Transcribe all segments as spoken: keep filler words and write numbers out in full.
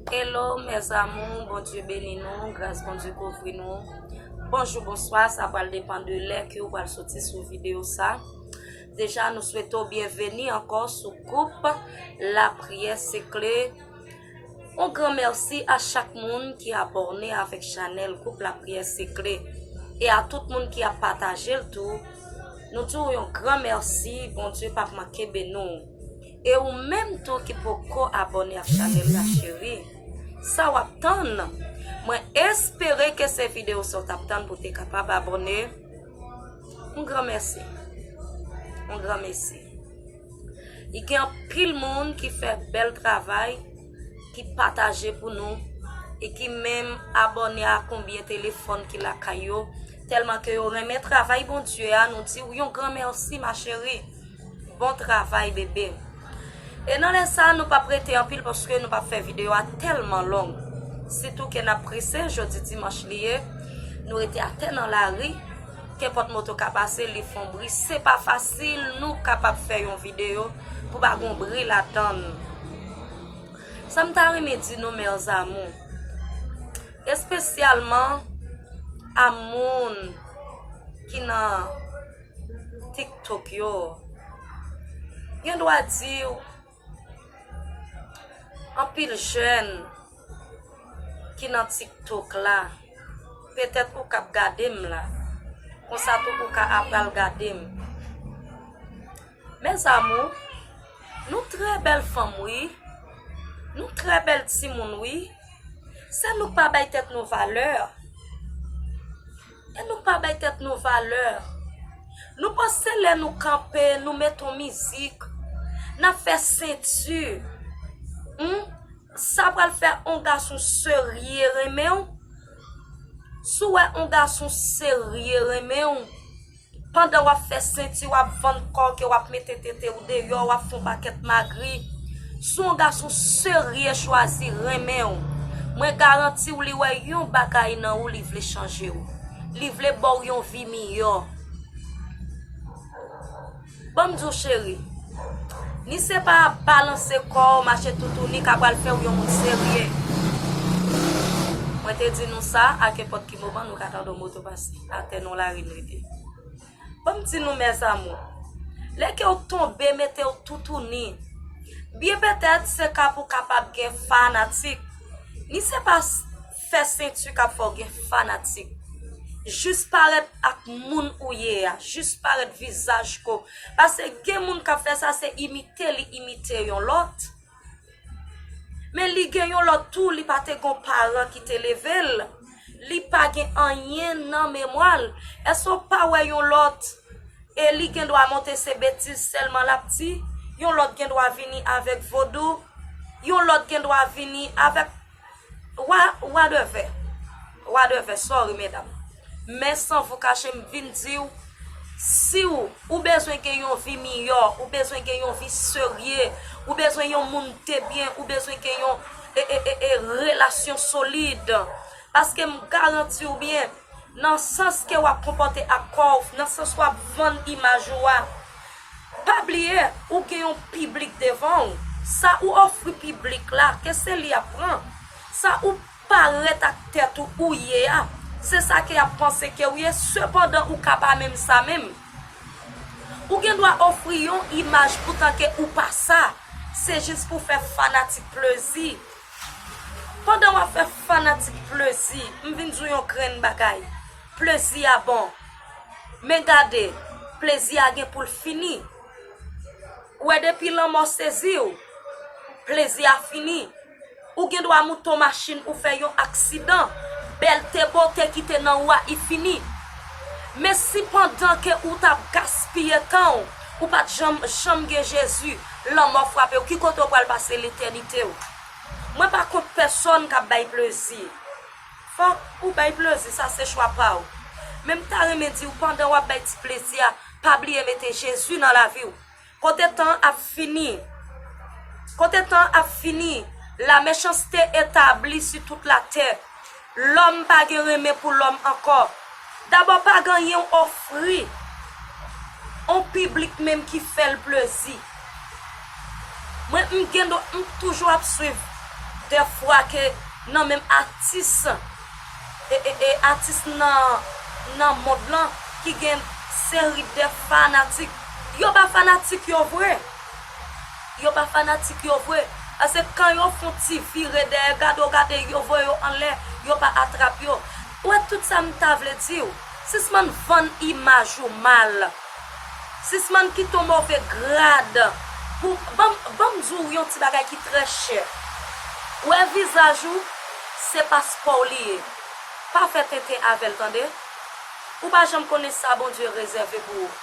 Hello mes amours, Bondye beni nou, gras Bondye kouvri nou. Bonjou, bonswa, sa pral depann de lè ke ou pral soti sou videyo sa. Deja, nou swete w byenveni ankò sou gwoup Lapriyè Sekle. On gran mèsi a chak moun ki abòne avèk chanèl gwoup Lapriyè Sekle. E a tout moun ki ap pataje l tou, nou di w yon gran mèsi, Bondye p ap manke beni w. E ou menm tou ki poko abòne ak chanèl la, cheri, sa w ap tann? Mwen espere ke se videyo sa w t ap tann pou w te kapab abòne. On gran mèsi. On gran mèsi. Li gen anpil moun ki fè bèl travay, ki pataje pou nou, e ki menm abòne a konbyen telefòn ki lakay yo, tèlman ke yo renmen travay Bondye a, nou di w yon gran mèsi, ma chérie. Bon travay, bebe. E nan lè sa, nou p ap rete anpil paske nou p ap fè videyo a tèlman long. Sitou ke n ap prese, jodi dimanch li ye, nou rete atè nan lari, kenpòt moto ka pase, li fè yon bri, se pa fasil, nou kapab fè yon videyo pou pa gon bri ladann. Sa m ta renmen di nou, mes amours, espesyalman a moun ki nan TikTok yo. Gen dwa di w, anpil jèn ki nan TikTok la, petèt ou k ap gade m la, konsa tou ou ka apral gade m. Mes amours, nou trè bèl fanm, wi. Nou trè bèl timoun, wi. Se nou k pa bay tèt nou valè. E nou pa bay tèt nou valè. Nou panse lè nou kanpe, nou met on mizik, n ap fè senti. Hmm? Sa pral fè on gason serye renmen w. Si w wè on gason serye renmen w, pandan w ap fè senti, w ap vann kò w, ke w ap mete tete w deyò, w ap fè on pakèt magri. Si on gason serye chwazi renmen w, mwen garanti w li wè yon bagay nan ou, li vle chanje w. Li vle ba w yon vi miyò. Ban m di w, cheri, ni se pa ap balanse kò w, mache toutouni k ap pral fè w yon moun serye. Mwen te di nou sa, a kenpòt ki moman nou ka tande yon moto pase atè nan lari n rete. Ban m di nou, mes amours, lè ke w tonbe, mete w toutouni, byen petèt se ka pou kapab gen fanatik. Ni se pa s- fè senti k ap fè w gen fanatik. Jis parèt ak moun ou ye a, jis parèt vizaj ko. Paske gen moun k ap fè sa, se imite li imite yon lòt. Men li gen yon lòt tou, li pa te gon paran ki te leve l. Li pa gen anyen nan memwa l. Èske w pa wè yon lòt, e li gen dwa monte se betiz sèlman l ap di? Yon lòt gen dwa vini avèk vodou. Yon lòt gen dwa vini avèk wa, wadèvè. Wadèvè, sorry, medam. Men san vou kache, m vin di w, si w, ou bezwen gen yon vi miyò, ou bezwen gen yon vi serye, ou bezwen yon moun debyen, ou bezwen gen yon e, e, e, e, relasyon solid. Paske m garanti w byen, nan sans ke w ap konpòte ak kò w, nan sans w ap vann imaj ou a, pa bliye, ou gen yon piblik devan w. Sa ou ofri piblik la, ke se li y ap pran. Sa ou parèt ak tèt ou, ou ye a, se sa ke y ap panse ke w ye, sepandan ou ka pa menm sa menm. Ou gen dwa ofri yon imaj poutan ke ou pa sa, se jis pou fè fanatik plezi. Pandan w ap fè fanatik plezi, m vin di w yon grenn bagay. Plezi a bon. Men gade, plezi a gen pou l fini. Ou wè, depi lanmò sezi w, plezi a fini. Ou gen dwa moute yon machin, ou fè yon aksidan. Bèlte, bote ki te nan ou a, i fini. Men si pandan ke ou t ap gaspiye tan w, ou pa t janm, janm gen Jezi, lanmò frape w, ki kote w pral pase letènite w? Mwen pa kont pèsonn k ap bay plezi. Fòk ou bay plezi, sa se chwa pa w. Men m ta renmen di w, pandan w ap bay ti plezi a, pa bliye mete Jezi nan lavi w. Kote tan an ap fini. Kote tan an ap fini, lamechanste etabli si tout latè. Lòm pa gen renmen pou lòm ankò. Dabò, pa gen anyen w ofri on piblik menm ki fè l plezi. Mwen, m gen dwa, m toujou ap swiv dèfwa ke nan menm atis, e, e, e atis nan, nan mond lan ki gen seri de fanatik. Yo pa fanatik yo vre. Yo pa fanatik yo vre. Paske kan yo fon ti vire dèyè, gade w gade yo voye yo anlè, yo pa atrap yo. Ou wè tout sa m ta vle di w. Sispann vann imaj ou mal. Sispann kite w move grad. Pou, ban m, ban m di w yon ti bagay ki trè chè. Ou wè vizaj ou, se paspò w li ye. Pa fè tenten avè l, tande. Ou pa janm konnen sa Bondye rezève pou ou.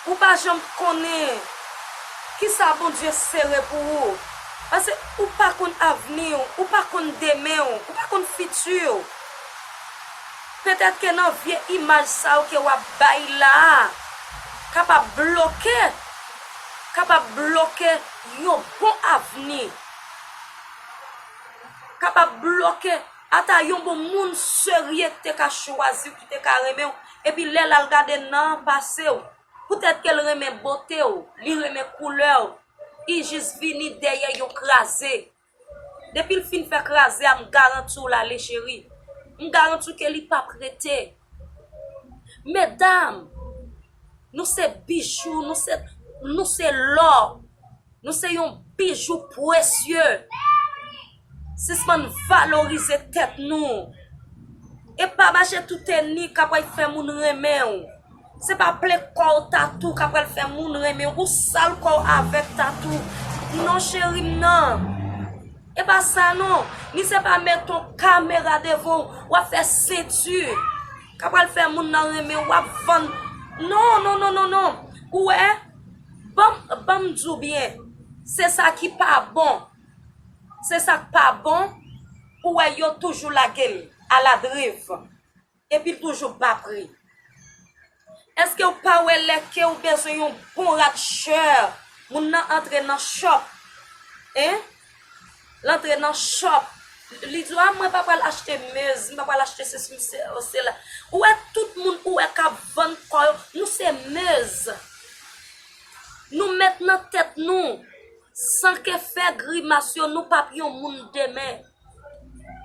Ou pa janm konnen kisa Bondye sere pou ou. Paske ou pa konn avni w, ou pa konn demen w, ou pa konn fiti w. Petèt ke nan vye imaj sa yo ke w ap bay la a, kapab bloke, kapab bloke yon bon avni. Kapab bloke ata yon bon moun serye ki te ka chwazi w, ki te ka renmen w, epi lè l al gade nan pase w, poutèt ke l renmen bote w, li renmen koulè w, li jis vini dèyè yon kraze. Depi l fin fè kraze a, m garanti w l ale, cheri. M garanti w ke li p ap rete. Medam, nou se bijou, nou se, nou se lò. Nou se yon bijou presye. Sispann valorize tèt nou. E pa mache tout teni k ap pral fè moun renmen w. Se pa plen kò w tatou k ap pral fè moun renmen w. Ou sal kò w avèk tatou. Non, cheri m nan. E pa sa non. Ni se pa met yon kamera devan w, w ap fè senti k ap pral fè moun nan renmen w, w ap vann. Non, non, non, non, non. Ou wè? Ban m, ban m di w byen. Se sa ki pa bon. Se sa k pa bon. Ou wè yo toujou lage l aladriv. Epi l toujou ba pri. Èske w pa wè lè ke w bezwen yon bon rad chè, moun nan antre nan shop? Hein? L antre nan shop. Li di w, a, mwen pa pral achte mez, m pa pral achte sesi, se, sela. Ou wè tout moun ou wè k ap vann kò yo, nou se mez. Nou met nan tèt nou, san ke fè grimas yo, nou p ap yon moun demen.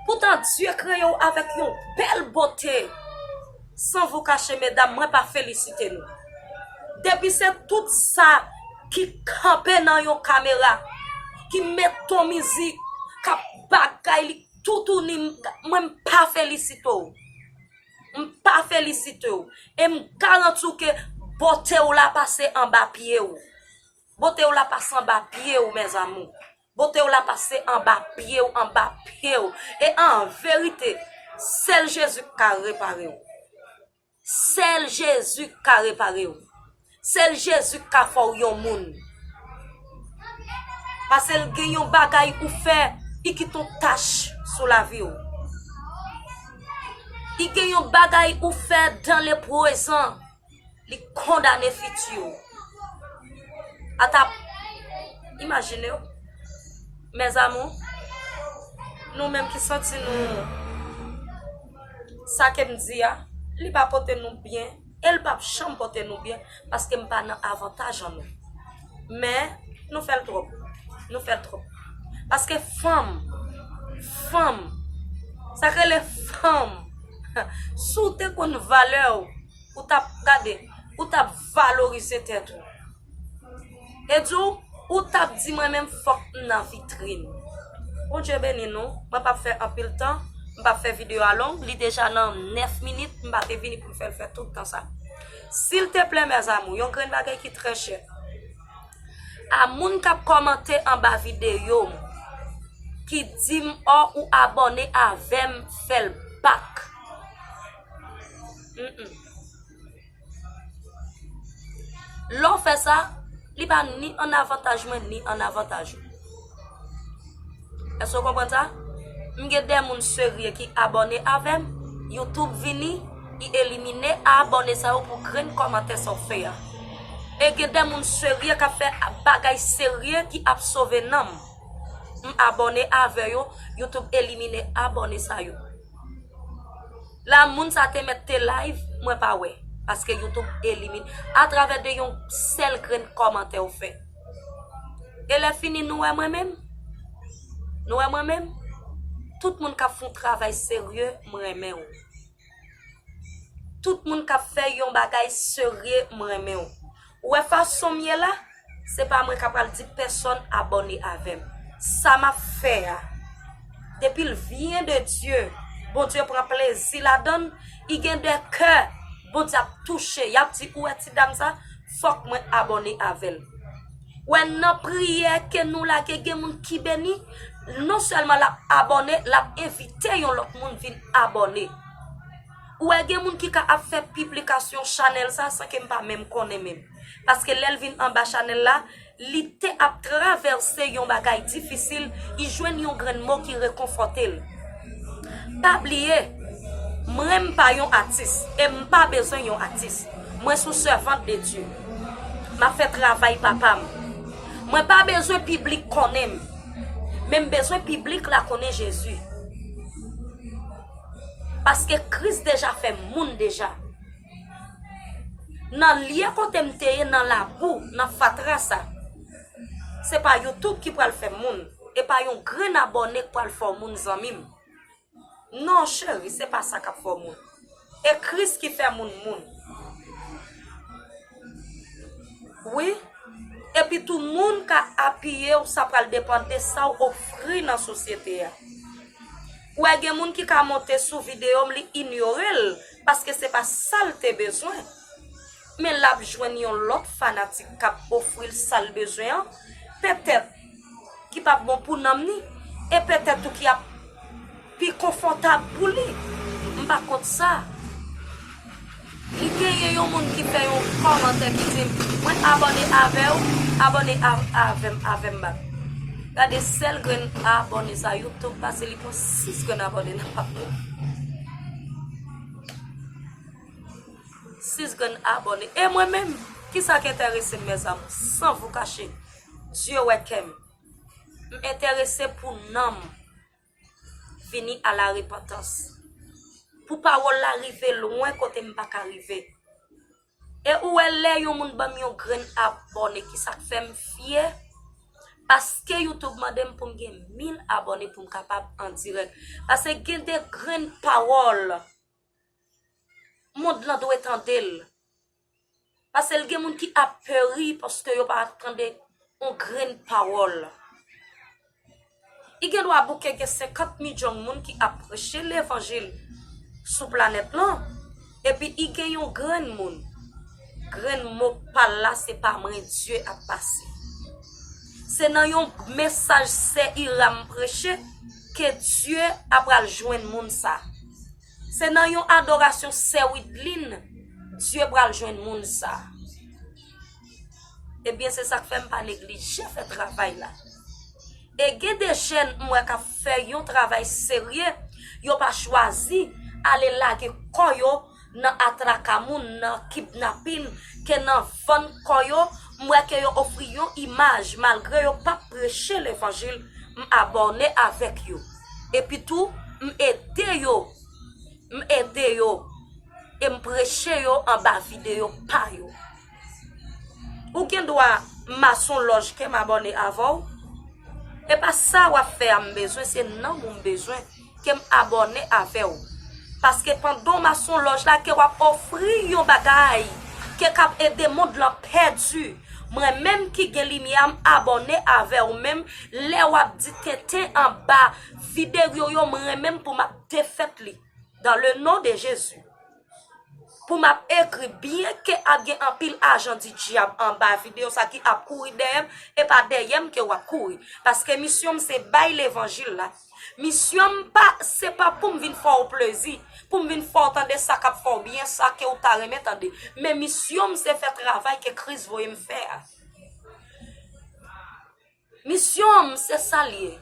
Poutan Dye kreye w avèk yon bèl bote. San vou kache, medam, mwen pa felisite nou. Depi se tout sa ki kanpe nan yon kamera, ki met yon mizik, k ap bagay li toutouni, m, mwen m pa felisite w. M pa felisite w. E m garanti w ke bote w la pase anba pye w. Bote w la pase anba pye w, mes amours. Bote w la pase anba pye w, anba pye w. E an verite, sèl Jezi k ka repare w. Sèl Jezi k ka repare w. Sèl Jezi k ka fè w yon moun. Paske l gen yon bagay ou fè, li kite yon tach sou lavi w. Li gen yon bagay ou fè dans le présent. Li kondane fiti w. Atap, imajine w, mes amours, nou menm ki santi nou, sa ke m di a, li pa pote nou byen, e l p ap janm pote nou byen, paske m pa nan avantaj an nou. Men, nou fè l twòp. Nou fè l twòp. Paske fanm, fanm, sa k rele fanm, si w te konn valè w, ou t ap gade, ou t ap valorize tèt ou. E di w, ou t ap di mwen menm fòk m nan vitrin. Bondye beni nou. Mwen p ap fè anpil tan, m p ap fè videyo a long, li deja nan nèf minit, m pa te vini pou m fè l fè tout tan sa. Silteplè, mes amours, yon grenn bagay ki trè chè. A moun k ap kòmante anba videyo m, ki di m, ò, ou abòne avè m, fè l bak. Mm, mm. Lè w fè sa, li pa ni an avantaj mwen, ni an avantaj ou. Èske w konprann sa? M gen de moun serye ki abòne avè m, YouTube vini, li elimine abòne sa yo pou grenn kòmantè sa w fè a. E gen de moun serye k ap fè bagay serye ki ap sove nanm. M abòne avè yo, YouTube elimine abòne sa yo. La moun sa te mèt te live, mwen pa wè. Paske YouTube elimine atravè de yon sèl grenn kòmantè ou fè. E lè fini nou wè mwen menm. Nou wè mwen menm? Tout moun k ap fè yon travay serye, mwen renmen w. Tout moun k ap fè yon bagay serye, mwen renmen w. Ou wè fason m ye la? Se pa mwen k ap pral di pèsonn abòne avè m. Sa m ap fè a, depi l vyen de Dye, Bondye pran plezi ladan l, i gen de kè Bondye ap touche. Y ap di, ou wè ti dam sa, fòk mwen abòne avè l. Wè, nan priyè ke nou lage, gen moun ki beni, non sèlman l ap abòne, l ap envite yon lòt moun vin abòne. Ou wè, gen moun ki ka ap fè piblikasyon chanèl sa san ke m pa menm konnen menm. Paske lè l vin anba chanèl la, li te ap travèse yon bagay difisil, li jwenn yon grenn mo ki rekonfòte l. Pa bliye, mwen m pa yon atis, e m pa bezwen yon atis. Mwen se yon sèvant de Dye. M ap fè travay papa m. Mwen pa bezwen piblik konnen m, men m bezwen piblik la konnen Jezi. Paske Kris deja fè m moun deja. Nan lye kote m te ye, nan labou, nan fatra sa, se pa YouTube ki pral fè m moun. E pa yon grenn abòne k pral fè w moun, zanmi m. Non, cheri, se pa sa k ap fè w moun. E Kris ki fè moun moun. Wi. Epi tou, moun ka apiye w, sa pral depann de sa w ofri nan sosyete a. Ou wè, gen moun ki ka monte sou videyo m, li inyore l, paske se pa sa l te bezwen. Men l ap jwenn yon lòt fanatik k ap ofri l sa l bezwen an, petèt ki p ap bon pou nanm ni, e petèt tou ki ap pi konfòtab pou li. M pa kont sa. Li genyen yon moun ki fè yon kòmantè ki di m, mwen abòne avè w, abòne a- avè m, avè m bak. Gade sèl grenn abòne sa YouTube pase, li pran sis grenn abòne nan pa m. Sis grenn abòne. E mwen menm, kisa k enterese m, mèzanmi? San vou kache, Dye wè kè m. M enterese pou nanm vini a la repantans. Pou pawòl la rive lwen kote m pa ka rive. E ou wè, lè yon moun ban m yon grenn abòne, kisa k fè m fyè? Paske YouTube mande m pou m gen mil abòne pou m kapab an dirèk. Paske gen de grenn pawòl, mond lan dwe tande l. Paske l gen moun ki ap peri paske yo pa tande yon grenn pawòl. I gen dwa bouke gen senkant milyon moun ki ap preche levanjil sou planèt lan, epi i gen yon grenn moun, grenn mo pa l la, se pa mwen Dye ap pase. Se nan yon mesaj sè Iram preche ke Dye ap pral jwenn moun sa. Se nan yon adorasyon sè Widlin, Dye pral jwenn moun sa. Ebyen, se sa k fè m pa neglije fè travay la. E gen de jèn m wè k ap fè yon travay serye, yo pa chwazi ale lage kò yo nan atraka moun, nan kidnapin, ke nan vann kò yo. M wè ke yo ofri yon imaj, malgre yo p ap preche levanjil, m abòne avèk yo. Epi tou, m ede yo, m ede yo, e m preche yo anba videyo pa yo. Ou gen dwa mason lòj ke m abòne avè w. E pa sa w ap fè a m bezwen, se nanm ou m bezwen ke m abòne avè w. Paske pandan w mason lòj la, ke w ap ofri yon bagay ke k ap ede mond lan pèdi. Mwen menm ki gen limyè a, m abòne avè w menm lè w ap di tenten anba videyo yo, mwen menm pou m ap defèt li. Dans le nom de Jésus. Pou m ap ekri, byenke ap gen anpil ajan di dyab anba videyo sa ki ap kouri dèyè m, e pa dèyè m ke w ap kouri. Paske misyon m se bay levanjil la. Misyon m pa, se pa pou m vin fè w plezi, pou m vin fè w tande sa k ap fè w byen, sa ke w ta renmen tande. Men misyon m se fè travay ke Kris voye m fè a. Misyon m se sa l ye.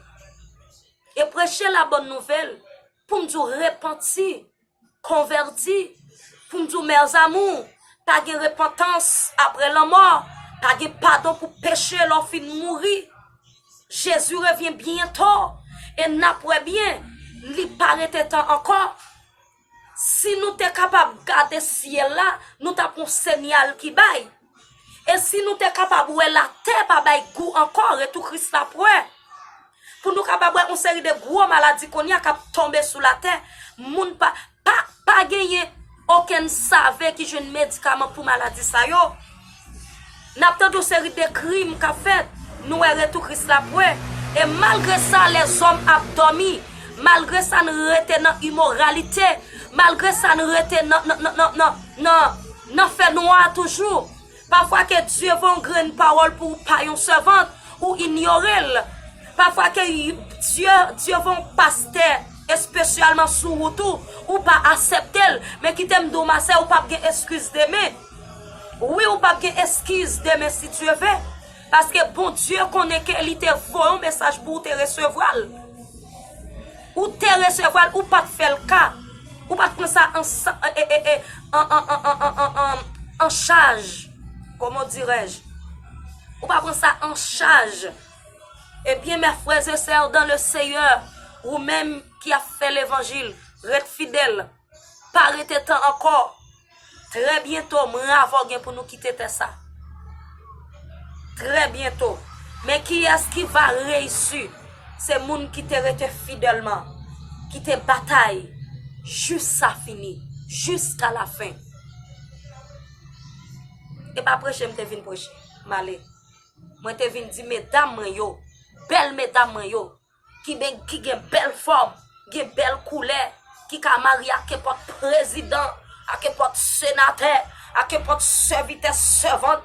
E preche la bòn nouvèl, pou m di w repanti, konvèti, pou m di w, mes amours, pa gen repantans apre lanmò, pa gen padon pou peche lè w fin mouri. Jezi revyen byento, e n ap wè byen, li pa rete tan ankò. Si nou te kapab gade syèl la, nou t ap yon senyal ki bay. E si nou te kapab wè latè pa bay gou ankò, retou Kris la prè. Pou nou kapab wè yon seri de gwo maladi kounye a k ap tonbe sou latè, moun pa, pa, pa genyen okenn save ki jwenn medikaman pou maladi sa yo. N ap tande yon seri de krim k ap fèt, nou wè retou Kris la pwen. E malgre sa, lèzòm ap dòmi. Malgre sa, n rete nan imoralite. Malgre sa, n rete nan, nan, nan, nan, nan, nan, nan fènwa toujou. Pafwa ke Dye voye yon grenn pawòl pou ou pa yon sèvant, ou inyore l. Pafwa ke Dye, Dye voye yon pastè espesyalman sou wout ou, ou pa aksepte l. Men kite m di w, ma sè, ou p ap gen eskiz demen. Wi, ou p ap gen eskiz demen si Dye vle. Paske Bondye konnen ke li te voye yon mesaj pou ou te resevwa l. Ou te resevwa l, ou pa t fè l ka. Ou pa t pran sa an, sa- e, e, e, an, an, an, an, an, an, an, an chaj. Comment dirais-je? Ou pa pran sa an chaj. Ebyen, mes frères et sœurs dans le Seigneur, ou menm ki ap fè levanjil, ret fidèl. Pa rete tan ankò. Trè byento, mwen avè w gen pou nou kite tè sa. Trè byento. Men kiyès ki va reyisi? Se moun ki te rete fidèlman, ki te batay jis sa fini, jiska lafen. E pa preche m te vin preche, m ale. Mwen te vin di medam mwen yo, bèl medam mwen yo, ki ben, ki gen bèl fòm, gen bèl koulè, ki ka marye ak kenpòt prezidan, ak kenpòt senatè, ak kenpòt sèvitè, sèvant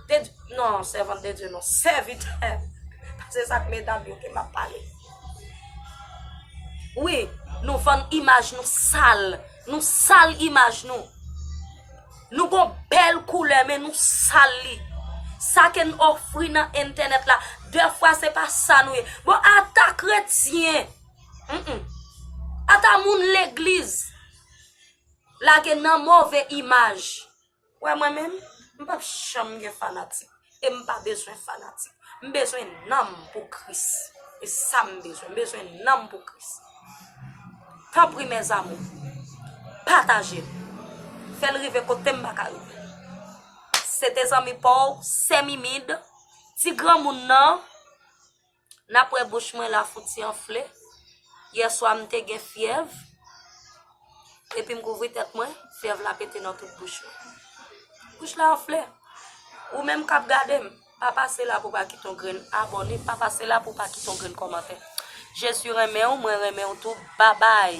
de Dye, non, sèvant de Dye, non, sèvitè. Se sa k medam yo ke m ap pale. Wi, nou vann imaj nou sal, nou sal imaj nou. Nou gon bèl koulè, men nou sal li. Sa ke n ofri nan entènèt la, dèfwa se pa sa nou ye. Bon, ata kretyen, mm-mm, ata moun legliz, lage nan move imaj. Wè mwen menm, m p ap janm gen fanatik. E m pa bezwen fanatik. M bezwen nanm pou Kris. E sa m bezwen. M bezwen nanm pou Kris. Tanpri, mes amours, pataje l. Fè l rive kote m pa ka rive. Se te zanmi pa w, Sè Mimid, ti granmoun nan. N ap wè bouch mwen la fouti anfle. Yèswa m te gen fyèv. Epi m kouvri tèt mwen, fyèv la pete nan tout bouch mwen. Bouch la anfle. Ou menm k ap gade m, pa pase la pou pa kite yon grenn abòne, pa pase la pou pa kite yon grenn kòmantè. Jezi renmen w, mwen renmen w tou. Babay.